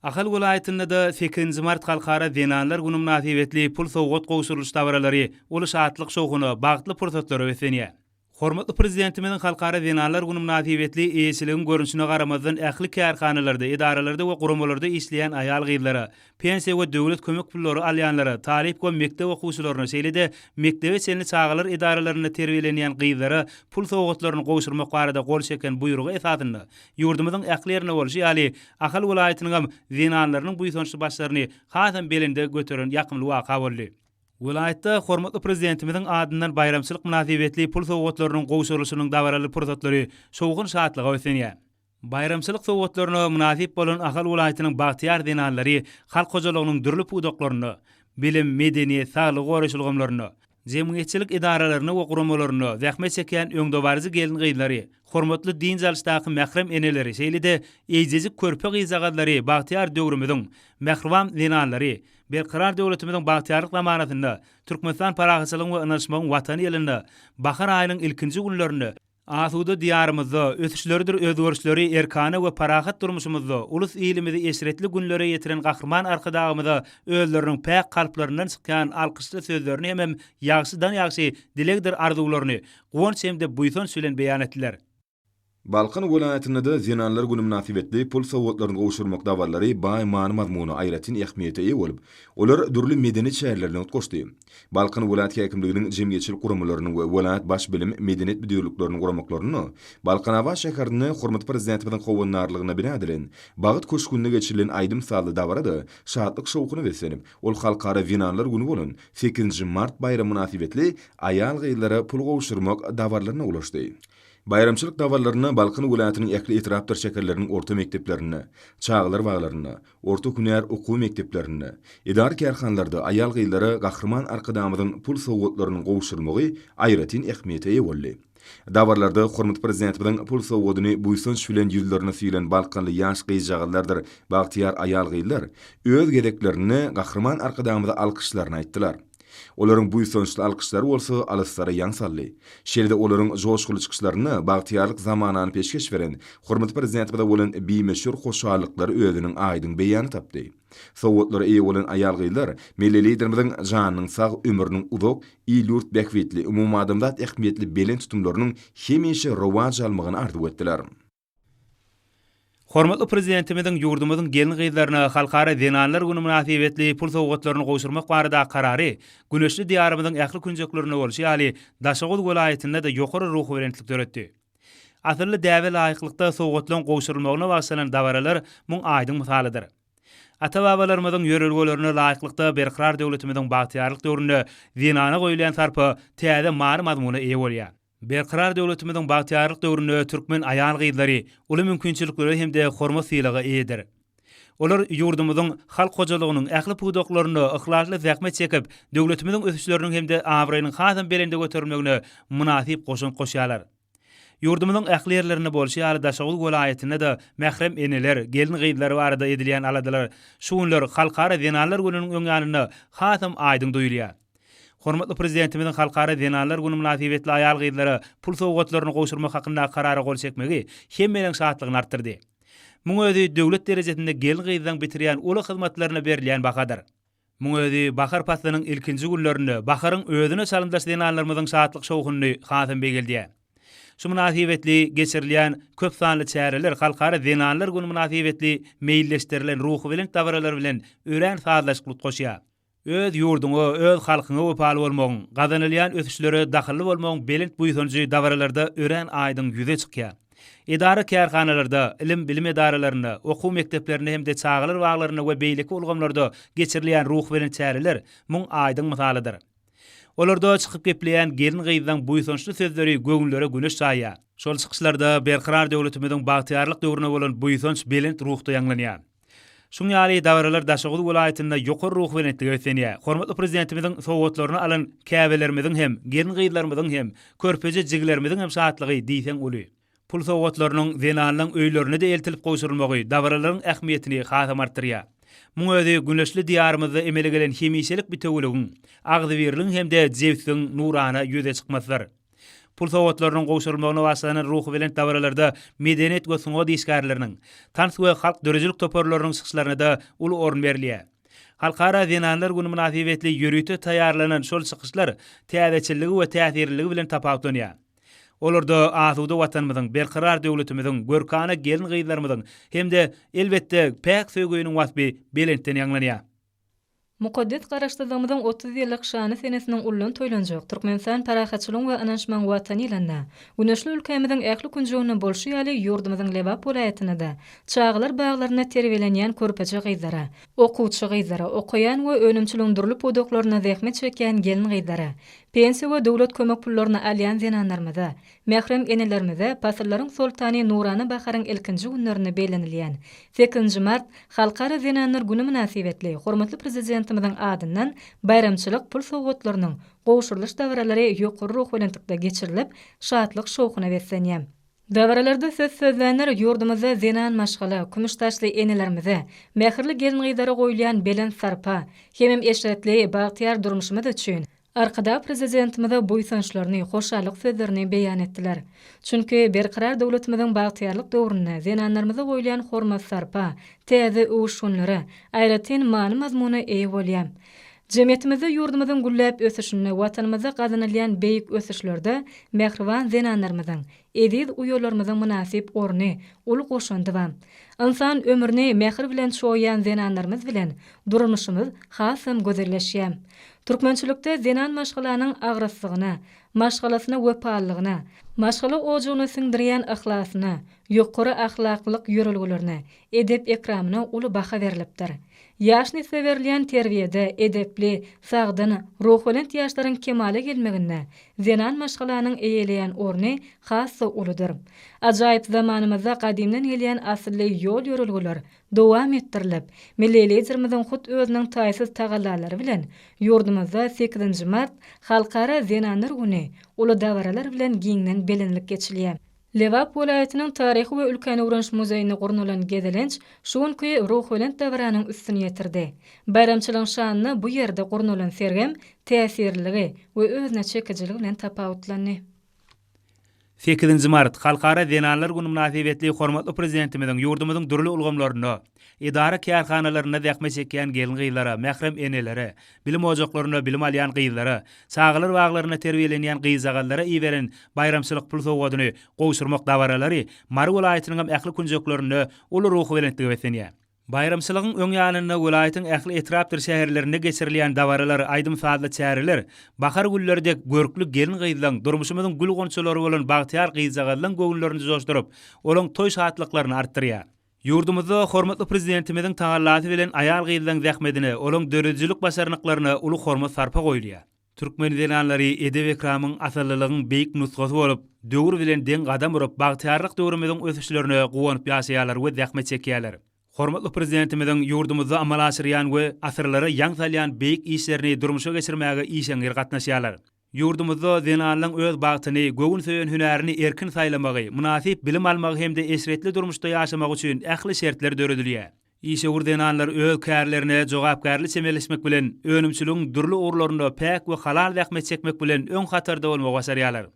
Ahal welaýatynda-da sekizinji mart Halkara zenanlar güni mynasybetli pul sowgat gowşurylyş dabaralary uly şatlyk-şowhuna, bagtly pursatlara beslenýär. Hormatly Prezidentimiziň Halkara zenanlar güni mynasybetli eýeçiligiň görnüşine garamazdan ähli kärhanalarda, edaralarda we guramalarda işleýän aýal-gyzlara, pensiýa we döwlet kömek pullary alýanlara, talyp we mekdep okuwçylaryna, şeýle-de mekdebe çenli çagalar edaralarynda terbiýelenýän gyzlara pul sowgatlaryny gowşurmak barada gol çeken Buýrugy esasynda Ýurdumyzyň ähli ýerinde bolşy ýaly, Ahal welaýatynyňam zenanlarynyň buýsançly başlaryny hasam belende göteren ýakymly waka boldy. Welaýatda hormatly Prezidentimiziň adyndan baýramçylyk mynasybetli pul sowgatlarynyň gowşurylyşynyň dabaraly pursatlary şowhun-şatlyga beslenýär. Baýramçylyk sowgatlaryna mynasyp bolan Ahal welaýatynyň bagtyýar zenanlary halk hojalygynyň dürli pudaklarynda, bilim, medeniýet, saglygy goraýyş ulgamlarynda, Jemgyýetçilik edaralarynda we guramalarynda zähmet çekýän öňdebaryjy gelin-gyzlary, hormatly dynç alyşdaky mährem eneleri, şeýle-de eýjejik körpe gyzjagazlary bagtyýar döwrümiziň mähriban zenanlary Berkarar döwletimiziň bagtyýarlyk zamanasynda Türkmenistan parahatçylygyň we ynanyşmagyň Watany ýylynda bahar aýynyň ilkinji günlerinde Asuda Diýarymyzda, ösüşleridir özgerişleri erkana we parahat durmuşymyzda ulus-ilimizi eşretli günlere ýetiren Gahryman Arkadagymyza özleriniň päk kalplaryndan çykýan alkyşly sözlerini hemem ýagşydan-ýagşy dilegdir arzuwlaryny guwanç hem-de buýsanç bilen beýan etdiler. Balkan welaýatynda-da Zenanlar güni mynasybetli pul sowgatlaryny gowşurmak dabaralary baý many-mazmuna, aýratyn ähmiýete eýe bolup, olar dürli medeni çäreler bilen utgaşdy. Balkan welaýat häkimliginiň jemgyýetçilik guramalarynyň we welaýat Baş bilim, medeniýet müdirlikleriniň guramaklarynda Balkanabat şäherinde hormatly Prezidentimiziň howandarlygynda bina edilen Bagt köşgünde geçirilen aýdym-sazly dabara-da şatlyk-şowhuna beslenip, ol Halkara zenanlar güni bolan sekizinji mart baýramy mynasybetli aýal-gyzlara pul gowşurmak dabaralaryna ulaşdy. Baýramçylyk dabaralaryna Balkan welaýatynyň ähli etrapdyr şäherleriniň orta mekdeplerinde, çagalar baglarynda, Orta hünär okuw mekdeplerinde, edara-kärhanalarda aýal-gyzlara Gahryman Arkadagymyzyň pul sowgatlarynyň gowşurylmagy aýratyn ähmiýete eýe boldy. Dabaralarda hormatly Prezidentimiziň pul sowgadyny buýsanç bilen ýüzlerine sylan balkanly ýaş gyzjagazlardyr bagtyýar aýal-gyzlar öz gezeklerinde Gahryman Arkadagymyza alkyşlaryny aýtdylar. Olaryň buýsançly alkyşlary bolsa alyslara ýaň saldy. Şeýle-de olaryň joşgunly çykyşlarynda bagtyýarlyk zamanany peşgeş beren hormatly Prezidentimize bolan bimöçber hoşallyklary özüniň aýdyň beýanyny tapdy. Sowgatlara eýe bolan aýal-gyzlar Milli Liderimiziň janynyň sag, ömrüniň uzak, il-ýurt bähbitli, umumadamzat ähmiýetli belent tutumlarynyň hemişe rowaç almagyny arzuw etdiler. Hormatly Prezidentimiziň ýurdumyzyň gelin-gyzlaryna Halkara zenanlar güni mynasybetli pul sowgatlaryny gowşurmak baradaky Karary güneşli Diýarymyzyň ähli künjeklerinde bolşy ýaly, Daşoguz welaýatynda-da ýokary ruhubelentlik döretdi. Asylly däbe laýyklykda sowgatlaryň gowşurylmagyna bagyşlanan dabaralar muň aýdyň mysalydyr. Ata-babalarymyzyň ýörelgelerine laýyklykda Berkarar döwletimiziň bagtyýarlyk döwründe zenana goýulýan sarpa täze many-mazmuna eýe bolýar. Berkarar döwletimiziň bagtyýarlyk döwründe türkmen aýal-gyzlary uly mümkinçiliklere hem-de hormat-sylaga eýedir. Olar ýurdumyzyň halk hojalygynyň ähli pudaklarynda yhlasly zähmet çekip, döwletimiziň ösüşleriniň hem-de abraýynyň hasam belende göterilmegine mynasyp goşant goşýarlar. Ýurdumyzyň ähli ýerlerinde bolşy ýaly Daşoguz welaýatynda-da mährem eneler, gelin-gyzlar barada edilýän aladalar şu günler Halkara zenanlar gününiň öň ýanynda hasam aýdyň duýulýar. Hormatly Prezidentimiziň Halkara zenanlar güni mynasybetli aýal-gyzlara pul sowgatlaryny gowşurmak hakyndaky Karara gol çekmegi hemmeleriň şatlygyny artdyrdy. Muň özi döwlet derejesinde gelin-gyzlaryň bitirýän uly hyzmatlaryna berilýän bahadyr. Muň özi bahar paslynyň ilkinji günlerinde baharyň özüne çalymdaş zenanlarymyzyň şatlyk-şowhunyny hasam beýgeldýär. Şu mynasybetli geçirilýän köp sanly çäreler Halkara zenanlar güni mynasybetli meýilleşdirilen ruhubelent dabaralar bilen örän sazlaşykly utgaşýar. Öz ýurduňa, öz halkyňa wepaly bolmagyň, gazanylýan ösüşlere dahylly bolmagyň belent buýsanjy dabaralarda örän aýdyň ýüze çykýar. Edara-kärhanalarda, ylym-bilim edaralarynda, okuw mekdeplerinde hem-de çagalar baglarynda we beýleki ulgamlarda geçirilýän ruhubelent çäreler muň aýdyň mysalydyr. Olarda çykyp gepleýän gelin-gyzlaň buýsançly sözleri göwünlere güneş çaýýar. Şol çykyşlarda Berkarar döwletimiziň bagtyýarlyk döwrüne bolan buýsanç belent ruhda ýaňlanýar. Şuň ýaly dabaralar Daşoguz welaýatynda ýokary ruhubelentlige beslenýär. Hormatly Prezidentimiziň sowgatlaryny alan käbelerimiziň hem, gelin-gyzlarymyzyň hem, körpeje jigilerimiziň hem şatlygy diýseň uly. Pul sowgatlarynyň zenanlaň öýlerine-de eltilip gowşurylmagy dabaralaryň ähmiýetini hasam artdyrýar. Muň özi güneşli Diýarymyzda emele gelen hemişelik bitewüligiň, agzybirligiň hem-de jebisligiň nurana ýüze çykmasydyr. Pul sowgatlarynyň gowşurylmagyna başlanan ruhubelent dabaralarda medeniýet we sungat işgärleriniň, tans we halk döredijilik toparlarynyň çykyşlaryna-da uly orun berilýär. Halkara zenanlar güni mynasybetli ýörite taýýarlanan şol çykyşlar täzeçilligi we täsirliligi bilen tapawutlanýar. Olarda asuda Watanymyzyň, berkarar döwletimiziň, görkana gelin-gyzlarymyzyň hem-de, elbetde, päk söýgüniň waspy belentden ýaňlanýar. Mukaddes Garaşsyzlygymyzyň 30 ýyllyk şanly senesiniň ullan toýlanjak Türkmenistan parahatçylygyň we ynanyşmagyň Watany ýylynda güneşli ülkämiziň ähli künjeginde bolşy ýaly ýurdumyzyň Lebap welaýatynda-da çagalar baglarynda terbiýelenýän körpeje gyzlara, okuwçy gyzlara, okaýan we önümçiligiň dürli pudaklarynda zähmet çekýän gelin-gyzlara, pensiýa we döwlet kömek pullaryny alýan zenanlarymyza, Mährem enelerimize pasyllaryň soltany nurana baharyň ilkinji günlerinde bellenilýän sekizinji mart Halkara zenanlar güni mynasybetli hormatly Prezidentimiziň adyndan baýramçylyk pul sowgatlarynyň gowşurylyş dabaralary ýokary ruhubelentlikde geçirilip, şatlyk-şowhuna beslenýär. Dabaralarda söz sözlänler ýurdumyzda zenan maşgala, kümüş saçly enelerimize, mähirli gelin-gyzlara goýulýan belent sarpa hemem eşretli, bagtyýar durmuşymyz üçin Arkadag Prezidentimize buýsançlaryny, hoşallyk sözlerini beýan etdiler. Çünki Berkarar döwletimiziň bagtyýarlyk döwründe zenanlarymyza goýulýan hormat-sarpa täze öwüşginlere, aýratyn many-mazmuna eýe bolýar. Jemgyýetimizde ýurdumyzyň gülläp ösüşinde, Watanymyzda gazanylýan beýik ösüşlerde mähriban zenanlarymyzyň, eziz uýalarymyzyň mynasyp orny, uly goşandy bar. Ynsan ömrüni mähir bilen çoýýan zenanlarymyz bilen durmuşymyz hasam gözelleşýär. Türkmençilikde zenan maşgalanyň agraslygyna, maşgalasyna wepalylygyna, maşgala ojagyna siňdirýän yhlasyna, ýokary ahlaklylyk ýörelgelerine, edep-ekramyna uly baha berlipdir. Ýaş nesle berilýän terbiýede edepli, sagdyn, ruhubelent ýaşlaryň kemala gelmeginde zenan maşgalanyň eýeleýän orny has-da uludyr. Ajaýyp zamanamyzda gadymdan gelýän asylly ýol-ýörelgeler dowam etdirilip, milli Liderimiziň hut özüniň taýsyz tagallalary bilen ýurdumyzda sekizinji mart Halkara zenanlar güni uly dabaralar bilen giňden bellenilip geçilýär. Lebap welaýatynyň Taryhy we ülkäni öwreniş muzeýinde gurnalan gezelenç şu günki ruhubelent dabaranyň üstüni ýetirdi. Baýramçylygyň şanyna bu ýerde gurnalan sergem täsirliligi we özüne çekijiligi bilen tapawutlandy. Sekizinji mart, Halkara zenanlar güni mynasybetli hormatly Prezidentimiziň ýurdumyzyň dürli ulgamlarynda, edara-kärhanalarynda zähmet çekýän gelin-gyzlara, mährem enelere, bilim ojaklarynda bilim alýan gyzlara, çagalar baglarynda terbiýelenýän gyzjagazlara iberen baýramçylyk pul sowgadyny gowşurmak dabaralary Mary welaýatynyňam ähli künjeklerinde uly ruhubelentlige beslenýär. Baýramçylygyň öň ýanynda welaýatyň ähli etrapdyr şäherlerinde geçirilýän dabaralar, aýdym-sazly çäreler bahar gülleri dek görkli gelin-gyzlaň, durmuşymyzyň gül-gunçalary bolan bagtyýar gyzjagazlaň göwünlerini joşduryp, olaň toý şatlyklaryny artdyrýar. Ýurdumyzda hormatly Prezidentimiziň tagallasy bilen aýal-gyzlaň zähmedine, olaň döredijilik başarnyklaryna uly hormat-sarpa goýulýar. Türkmen zenanlary edep-ekramyň, asyllylygyň beýik nusgasy bolup, döwür bilen deň gadam urup, bagtyýarlyk döwrümiziň ösüşlerine guwanyp ýaşaýarlar we zähmet çekýärler. Hormatly Prezidentimiziň ýurdumyzda amala aşyrýan we asyrlara ýaň salýan beýik işlerini durmuşa geçirmäge işeňňir gatnaşýarlar. Ýurdumyzda zenanlaryň öz bagtyny, göwün söýen hünärini erkin saýlamagy, mynasyp bilim almagy hem-de eşretli durmuşda ýaşamagy üçin ähli şertler döredilýär. Işewür zenanlar öz kärlerine jogapkärli çemeleşmek bilen, önümçiligiň dürli ugurlarynda päk we halal zähmet çekmek bilen öň hatarda bolmagy başarýarlar.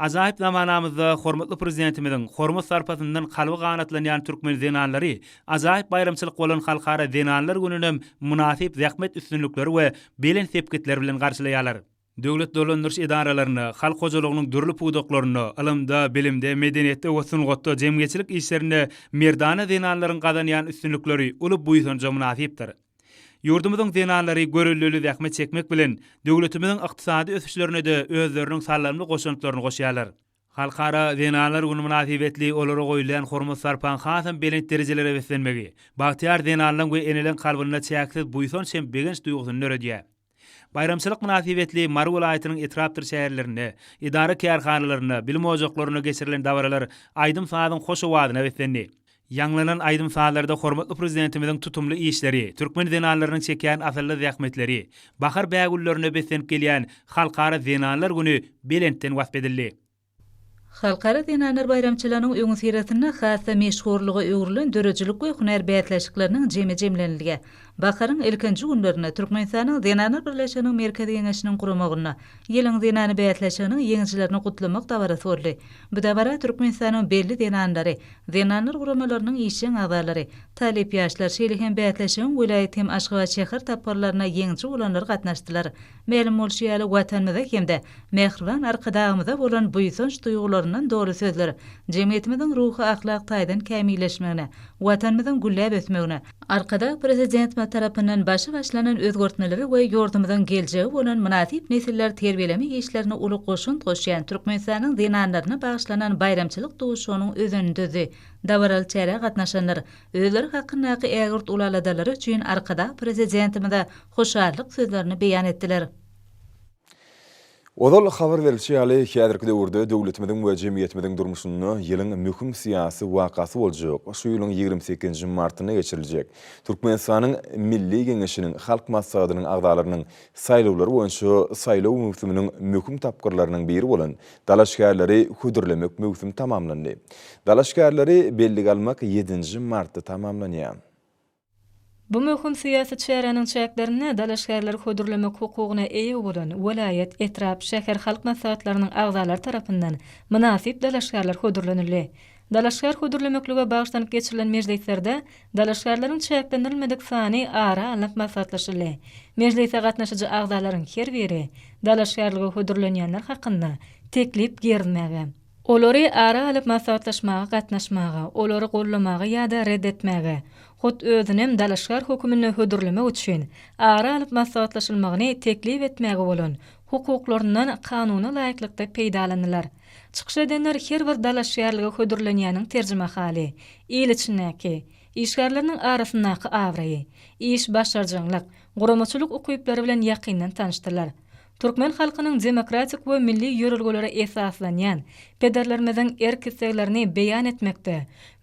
Ajaýyp zamanamyzda hormatly Prezidentimiziň hormat-sarpasyndan kalby ganatlanýan türkmen zenanlary ajaýyp baýramçylyk bolan Halkara zenanlar gününem mynasyp zähmet üstünlikleri we belent sepgitler bilen garşylaýarlar. Döwlet dolandyryş edaralarynda, halk hojalygynyň dürli pudaklarynda, ylymda, bilimde, medeniýetde we sungatda, jemgyýetçilik işlerinde merdana zenanlaryň gazanýan üstünlikleri uly buýsanja mynasypdyr. Ýurdumyzyň zenanlary göreldeli zähmet çekmek bilen, döwletimiziň ykdysady ösüşlerine-de özleriniň saldamly goşantlaryny goşýarlar. Halkara zenanlar güni mynasybetli olara goýulýan hormat-sarpaň hasam belent derejelere beslenmegi, bagtyýar zenanlaryň we eneleriň kalbynda çäksiz buýsanç hem begenç duýgusyny döredýär. Baýramçylyk mynasybetli Mary welaýatynyň etrapdyr şäherlerinde, edara-kärhanalarynda, bilim ojaklarynda geçirilen dabaralar aýdym-sazyň hoş owazyna beslendi. Ýaňlanan aýdym-sazlarda hormatly Prezidentimiziň tutumly işleri, türkmen zenanlarynyň çekýän asylly zähmetleri, bahar bägüllerine beslenip gelýän Halkara zenanlar güni belentden wasp edildi. Halkara zenanlar baýramçylygynyň öňüsyrasynda has-da meşhurlyga öwrülen döredijilik we hünär bäsleşikleriniň jemi jemlenilýär. Baharyň ilkinji günlerinde Türkmenistanyň Zenanlar birleşiginiň Merkezi Geňeşiniň guramagynda Ýylyň zenany bäsleşiginiň ýeňijilerini gutlamak dabarasy boldy. Bu dabara Türkmenistanyň belli zenanlary, zenanlar guramalarynyň işjeň agzalary, talyp ýaşlar, şeýle hem bäsleşigiň welaýat hem Aşgabat şäher tapgyrlarynda ýeňiji bolanlar gatnaşdylar. Mälim bolşy ýaly, Watanymyza hem-de mähriban Arkadagymyza bolan buýsanç duýgularyndan doly sözler jemgyýetimiziň ruhy-ahlak taýdan kämilleşmegine, Watanymyzyň gülläp ösmegine, Arkadag Prezidentimiz tarapyndan başy başlanan özgertmelere we ýurdumyzyň geljegi bolan mynasyp nesilleri terbiýelemek işlerine uly goşant goşýan Türkmenistanyň zenanlaryna bagyşlanan baýramçylyk duşuşygynyň özenini düzdi. Dabaraly çärä gatnaşanlar özleri hakyndaky ägirt uly aladalary üçin Arkadag Prezidentimize hoşallyk sözlerini beýan etdiler. Ozal habar berlişi ýaly, häzirki döwürde döwletimiziň we jemgyýetimiziň durmuşynda ýylyň möhüm syýasy wakasy boljak, şu ýylyň 28 nji martynda geçiriljek Türkmenistanyň Milli Geňeşiniň Halk Maslahatynyň agzalarynyň saýlawlary boýunça saýlaw möwsüminiň möhüm tapgyrlarynyň biri bolan dalaşgärleri hödürlemek möwsümi tamamlandy. Dalaşgärleri bellige almak ýedinji martda tamamlanýar. Bu möhüm syýasy çäräniň çäklerinde dalaşgärleri hödürlemek hukugyna eýe bolan welaýat, etrap, şäher halk maslahatlarynyň agzalary tarapyndan mynasyp dalaşgärler hödürlenildi. Dalaşgär hödürlemeklige bagyşlanyp geçirilen mejlislerde dalaşgärleriň çäklendirilmedik sany ara alnyp maslahatlaşyldy. Mejlise gatnaşyjy agzalaryň her biri dalaşgärlige hödürlenýänler hakynda teklip girizmäge, Olary ara alyp maslahatlaşmaga gatnaşmaga, olary goldamaga ýa-da ret etmäge, hut özünem dalaşgär höküminde hödürlemek üçin ara alyp maslahatlaşylmagyny teklip etmäge bolan hukuklaryndan kanuna laýyklykda peýdalanylar. Çykyş edenler her bir dalaşgärlige hödürlenýäniň terjimehaly, il içindäki, işgärleriniň arasyndaky abraýy, iş başarjaňlyk, guramaçylyk ukyplary bilen ýakyndan tanyşdylar. Türkmen halkynyň demokratik we milli ýörelgelere esaslanýan, pederlerimiziň erk-isleglerini beýan etmekde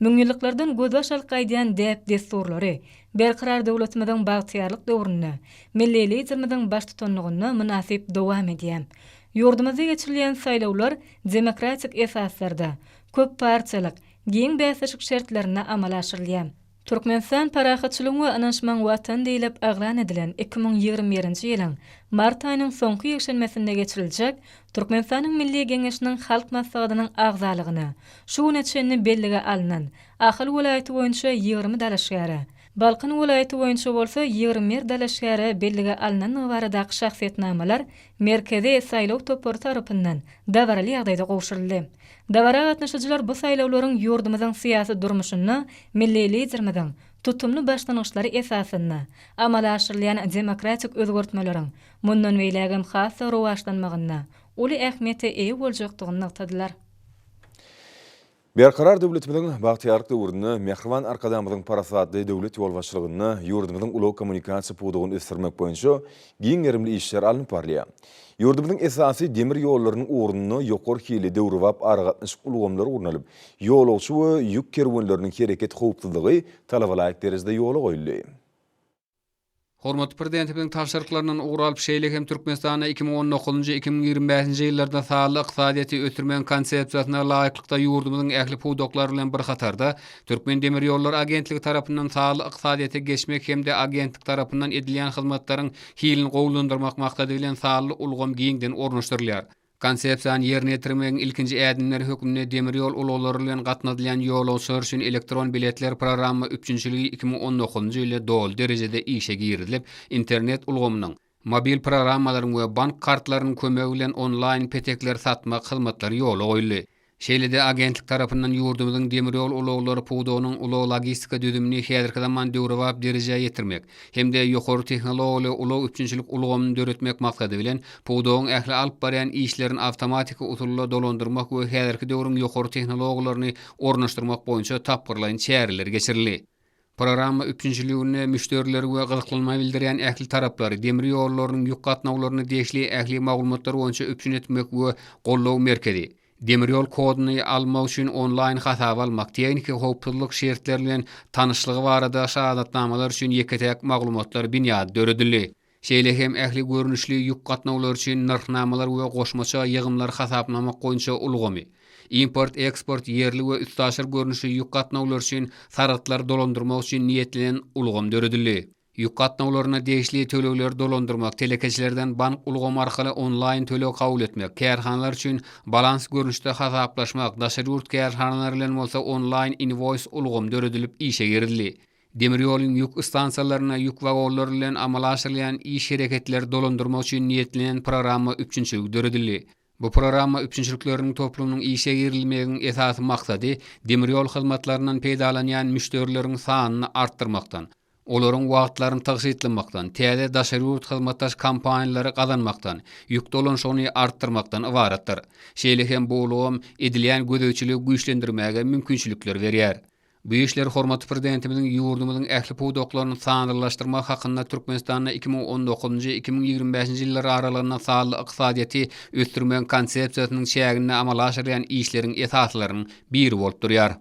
müňýyllyklardan gözbaş alyp gaýdýan däp-dessurlary Berkarar döwletimiziň bagtyýarlyk döwründe milli Liderimiziň baştutanlygynda mynasyp dowam edýär. Ýurdumyzda geçirilýän saýlawlar demokratik esaslarda, köppartiýalyk, giň bäsleşik şertlerinde amala aşyrylýar. Türkmenistan parahatçylygyň we ynanyşmagyň Watany diýlip yglan edilen 2021-nji ýylyň mart aýynyň soňky ýekşenbesinde geçiriljek Türkmenistanyň Milli Geňeşiniň Halk Maslahatynyň agzalygyna şu güne çenli bellige alnan Ahal welaýaty boýunça 20 dalaşgäre, Balkan welaýaty boýunça bolsa 21 dalaşgäre bellige alnandygy baradaky şahsyýetnamalar Merkezi saýlaw topary tarapyndan dabaraly ýagdaýda gowşuryldy. Dabara gatnaşyjylar bu saýlawlaryň ýurdumyzyň syýasy durmuşynda milli Liderimiziň tutumly başlangyçlary esasynda amala aşyrylýan demokratik özgertmeleriň mundan beýlägem has-da rowaçlanmagynda uly ähmiýete eýe boljakdygyny nygtadylar. Berkarar döwletimiziň bagtyýarlyk döwründe mähriban Arkadagymyzyň parasatly döwlet ýolbaşçylygynda ýurdumyzyň ulag-kommunikasiýa pudagyny ösdürmek boýunça giň gerimli işler alnyp barylýar. Ýurdumyzyň esasy demir ýollarynyň ugrunda ýokary hilli döwrebap aragatnaşyk ulgamlary gurnalyp, ýolagçy we ýük kerwenleriniň hereket howpsuzlygy talabalaýyk derejede ýola goýuldy. Hormatly Prezidentimiziň tabşyryklaryndan ugur alyp, şeýle hem Türkmenistanda 2019-njy, 2025-nji ýyllarda sanly ykdysadyýeti ösdürmegiň Konsepsiýasyna laýyklykda ýurdumyzyň ähli pudaklary bilen bir hatarda, Türkmendemirýollary agentligi tarapyndan sanly ykdysadyýete geçmek hem-de agentlik tarapyndan edilýän hyzmatlaryň hilini gowulandyrmak maksady bilen sanly ulgam giňden ornaşdyrylýar. Konsepsiýany ýerine ýetirmegiň ilkinji ädimleri hökmünde demir ýol ulaglary bilen gatnadylýan ýolagçylar üçin elektron biletler programma üpjünçiligi 2019-njy ýylda doly derejede işe girizilip, internet ulgamynyň, mobil programmalaryň we bank kartlarynyň kömegi bilen onlaýn petekleri satmak hyzmatlary ýola goýuldy. Şeýle-de agentlik tarapyndan ýurdumyzyň demir ýol ulaglary pudagynyň ulag-logistika düzümini häzirki zaman döwrebap derejä ýetirmek hem-de ýokary tehnologiýaly ulag üpjünçilik ulgamyny döretmek maksady bilen, pudagyň ähli alyp barýan işlerini awtomatiki usulda dolandyrmak we häzirki döwrüň ýokary tehnologiýalaryny ornaşdyrmak boýunça tapgyrlaýyn çäreler geçirildi. Programma üpjünçiliginde müşderileri we gyzyklanma bildirýän ähli taraplary demir ýollarynyň ýük gatnawlaryna degişli ähli maglumatlar boýunça üpjün etmek we goldaw merkezi, demir ýol koduny almak üçin onlaýn hasaba almak, tehniki howpsuzlyk şertleri bilen tanyşlygy barada şahadatnamalar üçin ýeke-täk maglumatlar binýady döredildi. Şeýle hem ähli görnüşli ýük gatnawlary üçin nyrhnamalar we goşmaça ýygymlary hasaplamak boýunça ulgamy, import-eksport, ýerli we üstaşyr görnüşli ýük gatnawlary üçin sargytlary dolandyrmak üçin niýetlenen ulgam döredildi. Ýük gatnawlaryna degişli tölegleri dolandyrmak, telekeçilerden bank ulgamy arkaly onlaýn töleg kabul etmek, kärhanalar üçin balans görnüşde hasaplaşmak, daşary ýurt kärhanalary bilen bolsa onlaýn inwoýs ulgamy döredilip işe girizildi. Demir ýoluň ýük stansiýalarynda ýük wagonlary bilen amala aşyrylýan iş hereketleri dolandyrmak üçin niýetlenen programma üpjünçiligi döredildi. Bu programma üpjünçilikleriniň toplumynyň işe girizilmeginiň esasy maksady demir ýol hyzmatlaryndan peýdalanýan müşderileriň sanyny artdyrmakdan, olaryň wagtlaryny tygşytlamakdan, täze daşary ýurt hyzmatdaş kompaniýalary gazanmakdan, ýük dolanyşygyny artdyrmakdan ybaratdyr. Şeýle hem bu ulgam edilýän gözegçiligi güýçlendirmäge mümkinçilikler berýär. Bu işler hormatly Prezidentimiziň ýurdumyzyň ähli pudaklaryny sanlylaşdyrmak hakynda Türkmenistanda 2019-njy, 2025-nji ýyllar aralygynda sanly ykdysadyýeti ösdürmegiň Konsepsiýasynyň çäginde amala aşyrylýan işleriň esasylarynyň biri bolup durýar.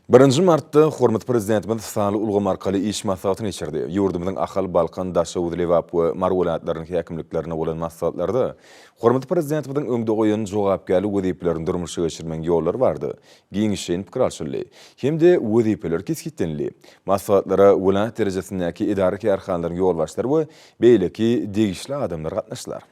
Birinji martda hormatly Prezidentimiz sanly ulgam arkaly iş maslahatyny geçirdi. Ýurdumyzyň Ahal, Balkan, Daşoguz, Lebap we Mary welaýatlarynyň häkimliklerinde bolan maslahatlarda hormatly Prezidentimiziň öňde goýan jogapkärli wezipelerini durmuşa geçirmegiň ýollary barada giňişleýin pikir alşyldy hem-de wezipeler kesgitlenildi. Maslahatlara welaýat derejesindäki edara-kärhanalaryň ýolbaşçylary we beýleki degişli adamlar gatnaşdylar.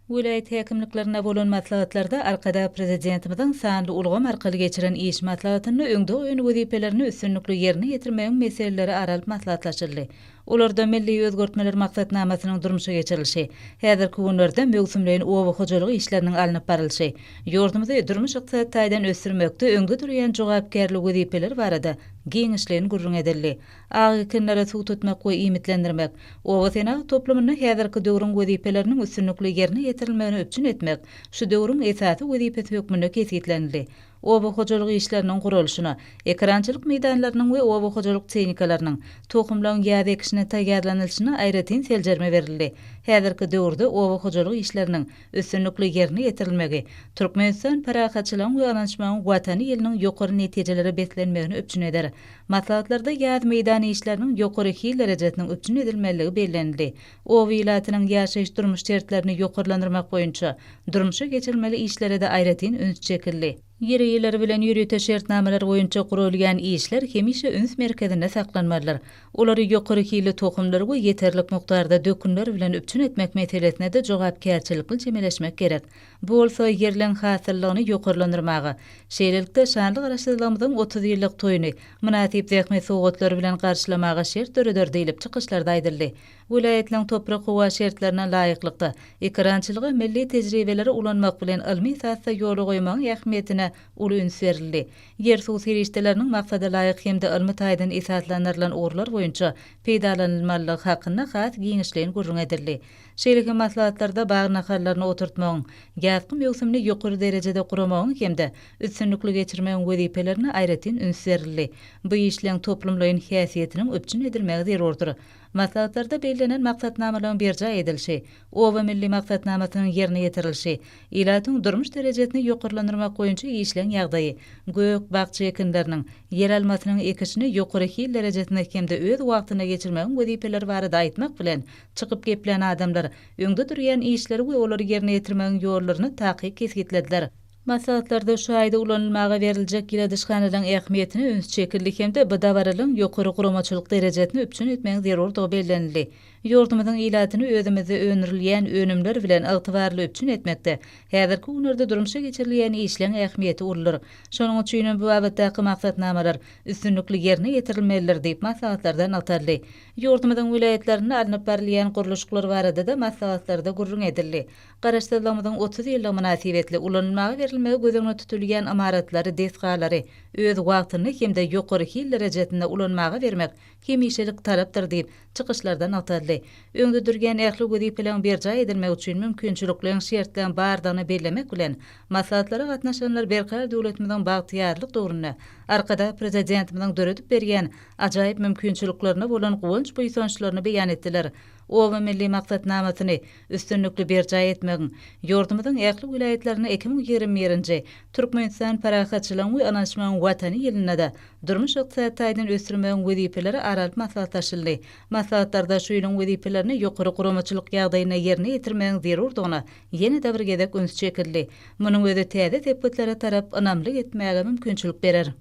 Welaýat häkimliklerinde bolan maslahatlarda Arkadag Prezidentimiziň sanly ulgam arkaly geçiren iş maslahatynda öňde goýan wezipelerini üstünlikli ýerine ýetirmegiň meseleleri ara alyp maslahatlaşyldy. Olarda Milli özgertmeler maksatnamasynyň durmuşa geçirilişi, häzirki günlerde möwsümleýin oba hojalyk işleriniň alnyp barylşy, ýurdumyzy durmuş-ykdysady taýdan ösdürmekde öňde durýan jogapkärli wezipeler barada giňişleýin gürrüň edildi. Ak ekinlere suw tutmak we iýmitlendirmek, oba senagat toplumynda häzirki döwrüň wezipeleriniň üstünlikli ýerine ýetirilmegini üpjün etmek şu döwrüň esasy wezipesi hökmünde kesgitlenildi. Oba hojalyk işleriniň guralyşyna, ekerançylyk meýdanlarynyň we oba hojalyk tehnikalarynyň, tohumlaryň ýaz ekişine taýýarlanylyşyna aýratyn seljerme berildi. Häzirki döwürde oba hojalyk işleriniň üstünlikli ýerine ýetirilmegi Türkmenistan parahatçylygyň we ynanyşmagyň Watany ýylynyň ýokary netijelere beslenmegini üpjün eder. Maslahatlarda ýaz meýdan işleriniň ýokary hil derejesiniň üpjün edilmeliligi bellenildi. Oba ilatynyň ýaşaýyş-durmuş şertlerini ýokarlandyrmak boýunça durmuşa geçirilmeli işlere-de aýratyn üns çekildi. Ýer eýeleri bilen ýörite şertnamalar boýunça guralýan işler hemişe üns merkezinde saklanmalydyr. Olary ýokary hilli tohumlar we ýeterlik mukdarda dökünler bilen üpjün etmek meselesine-de jogapkärçilikli çemeleşmek gerek. Bu bolsa ýerleň hasyllygyny ýokarlandyrmaga, şeýlelikde, şanly Garaşsyzlygymyzyň 30 ýyllyk toýuny mynasyp zähmet sowgatlary bilen garşylamaga şert döreder diýlip, çykyşlarda aýdyldy. Welaýatlaryň toprak-howa şertlerine laýyklykda, ekerançylyga milli tejribeleri ulanmak bilen ylmy esasda ýola goýmagyň ähmiýetine uly üns berildi. Ýer-suw serişdeleriniň maksada laýyk hem-de ylmy taýdan esaslandyrylan ugurlar boýunça peýdalanylmalydygy hakynda has giňişleýin gürrüň edildi. Şeýle hem maslahatlarda bag nahallaryny oturtmagyň, ýazky möwsümini ýokary derejede guramagyň hem-de üstünlikli geçirmegiň wezipelerine aýratyn üns berildi. Bu işleň toplumlaýyn häsiýetiniň üpjün edilmegi zerurdyr. Maslahatlarda bellenen maksatnamalaryň berjaý edilişi, Oba milli maksatnamasynyň ýerine ýetirilişi, ilatyň durmuş derejesini ýokarlandyrmak boýunça işleň ýagdaýy, gök, bakja ekinleriniň, ýeralmasynyň ekişini ýokary hil derejesinde hem-de öz wagtynda geçirmegiň wezipeleri barada aýtmak bilen, çykyp geplän adamlar öňde durýan işleri we olary ýerine ýetirmegiň ýollaryny takyk kesgitlediler. Maslahatlarda şu aýda ulanylmaga beriljek ýyladyşhanalaryň ähmiýetine üns çekildi hem-de bu dabaralygyň ýokary guramaçylyk derejesini üpjün etmegiň zerurdygy bellenildi. Ýurdumyzyň ilatyny özümizde öndürilýän önümler bilen ygtybarly üpjün etmekde häzirki günlerde durmuşa geçirilýän işleň ähmiýeti uludyr. Şonuň üçin hem bu babatdaky maksatnamalar üstünlikli ýerine ýetirilmelidir diýip, maslahatlarda nygtaldy. Ýurdumyzyň welaýatlarynda alnyp barylýan gurluşyklar barada-da maslahatlarda gürrüň edildi. Garaşsyzlygymyzyň 30 ýyllygy mynasybetli ulanylmaga berilmegi göz öňünde tutulýan ymaratlary, desgalary öz wagtynda hem-de ýokary hil derejesinde ulanmaga bermek hemişelik talapdyr diýip, çykyşlarda nygtaldy. Öňde durýan ähli wezipeleriň berjaý edilmegi üçin mümkinçilikleriň, şertleriň bardygyny bellemek bilen, maslahatlara gatnaşanlar Berkarar döwletimiziň bagtyýarlyk döwründe Arkadag Prezidentimiziň döredip berýän ajaýyp mümkinçiliklerine bolan guwanç-buýsançlaryny beýan etdiler. Oba milli maksatnamasyny üstünlikli berjaý etmegiň, ýurdumyzyň ähli welaýatlarynda 2021-nji Türkmenistan parahatçylygyň we ynanyşmagyň Watany ýylynda-da durmuş-ykdysady taýdan ösdürmegiň wezipeleri ara alyp maslahatlaşyldy. Maslahatlarda şu ýylyň wezipelerini ýokary guramaçylyk ýagdaýynda ýerine ýetirmegiň zerurdygyna ýene-de bir gezek üns çekildi. Munuň özi täze sepgitlere tarap ynamly gitmäge mümkinçilik berer.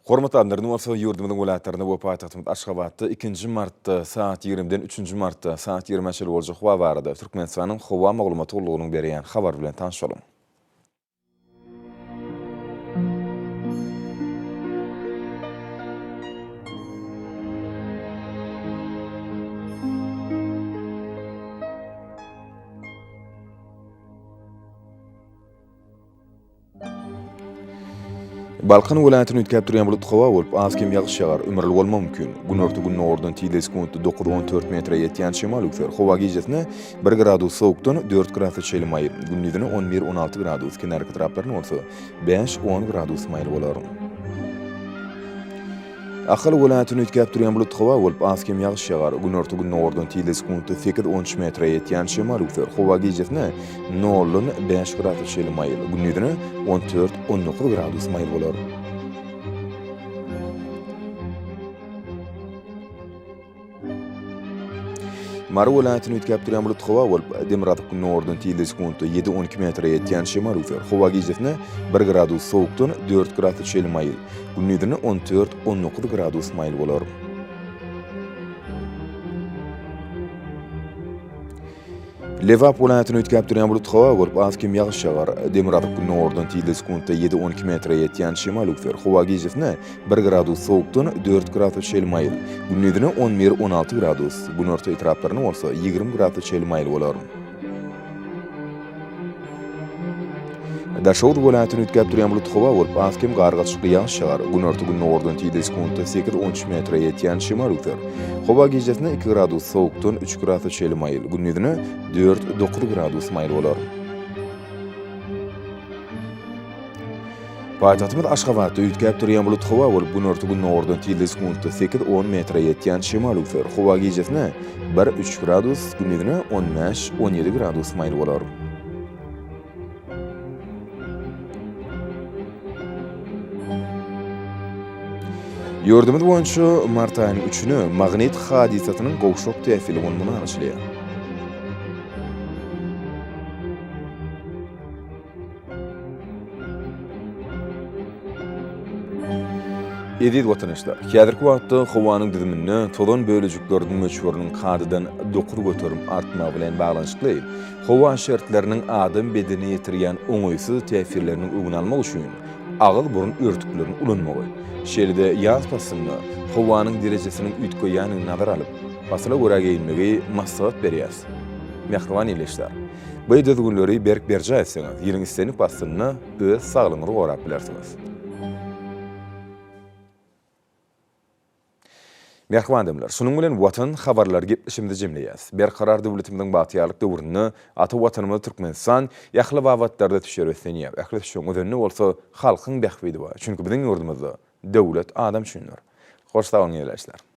Hormatly adamlar, indi bolsa ýurdumyzyň welaýatlarynda we paýtagtymyz Aşgabatda ikinji martda sagat ýigrimiden üçünji martda sagat ýigrimä çenli boljak howa barada Türkmenistanyň Howa maglumat gullugynyň berýän habary bilen tanyş boluň. Balkan welaýatyny üýtgäp durýan bulutly howa bolup, az-kem ýagyş ýagar, ümürli bolmagy mümkin. Günorta-gündogardan tizligi sekuntda 9-14 metre ýetýän şemal üwser. Howa gijesine bir gradus sowukdan dört gradusa çenli maýyl, gündizine on bir-on alty gradus, kenarki etraplarynda bolsa bäş-on gradus maýyl bolar. Ahal welaýatyny üýtgäp durýan bulutly howa bolup, az-kem ýagyş ýagar. Günorta-gündogardan tizligi sekuntda sekiz-on üç metre ýetýän şemal üwser. Howa gijesine noldan bäş gradusa çenli maýyl, gündizine on dört-on dokuz gradus maýyl bolar. Mary welaýatyny üýtgäp durýan bulutly howa bolup, demirgazyk-gündogardan tizligi sekuntda ýedi-on iki metre ýetýän şemal üwser. Howa gijesine bir gradus sowukdan dört gradusa çenli maýyl, gündizine on dört-on dokuz gradus maýyl bolar. Lebap welaýatyny üýtgäp durýan bulutly howa bolup, az-kem ýagyş ýagar. Demirgazyk-gündogardan tizligi sekuntda ýedi-on iki metre ýetýän şemal üwser. Howa gijesine bir gradus sowukdan dört gradusa çenli maýyl, gündizine on bir-on alty gradus, günorta etraplarynda bolsa 20 gradusa çenli maýyl bolar. Daşoguz welaýatyny üýtgäp durýan bulutly howa bolup, az-kem gar gatyşykly ýagyş ýagar. Günorta-gündogardan tizligi sekuntda sekiz-on üç metre ýetýän şemal üwser. Howa gijesine iki gradus sowukdan üç gradusa çenli maýyl, gündizine dört-dokuz gradus maýyl bolar. Paýtagtymyz Aşgabatda üýtgäp durýan bulut howa bolup, günorta-gündogardan tizligi sekuntda sekiz-on metre ýetýän şemal öwser. Howa gijesine bir-üç gradus, gündizine on bäş-on ýedi gradus maýyl bolar. Ýurdumyz boýunça mart aýynyň üçüne magnit hadysasynyň gowşak täsirli bolmagyna garaşylýar. Eziz watandaşlar, häzirki wagtda howanyň düzüminde tozan bölejikleriniň möçberiniň kadadan 9% artmagy bilen baglanyşykly howa şertleriniň adam bedenine ýetirýän oňaýsyz täsirleriniň öňüni almak üçin agyz-burun örtüklerini ulanmagy, şeýle-de ýaz paslynda howanyň derejesiniň üýtgeýändigini nazara alyp, pasyla görä geýinmegi maslahat berýäris. Mähriban ildeşler! Bu düzgünleri berk berjaý etseňiz, ýylyň islendik paslynda öz saglygyňyzy gorap bilersiňiz. Mähriban adamlar, şunuň bilen Watan habarlary gepleşigimizi jemleýäris. Berkarar döwletimiziň bagtyýarlyk döwründe ata Watanymyz Türkmenistan ähli babatlarda ösüşlere beslenýär. Ähli ösüşiň özeninde bolsa halkyň bähbidi bar. Çünki biziň ýurdumyzda döwlet adam üçindir. Hoş sag boluň ildeşler!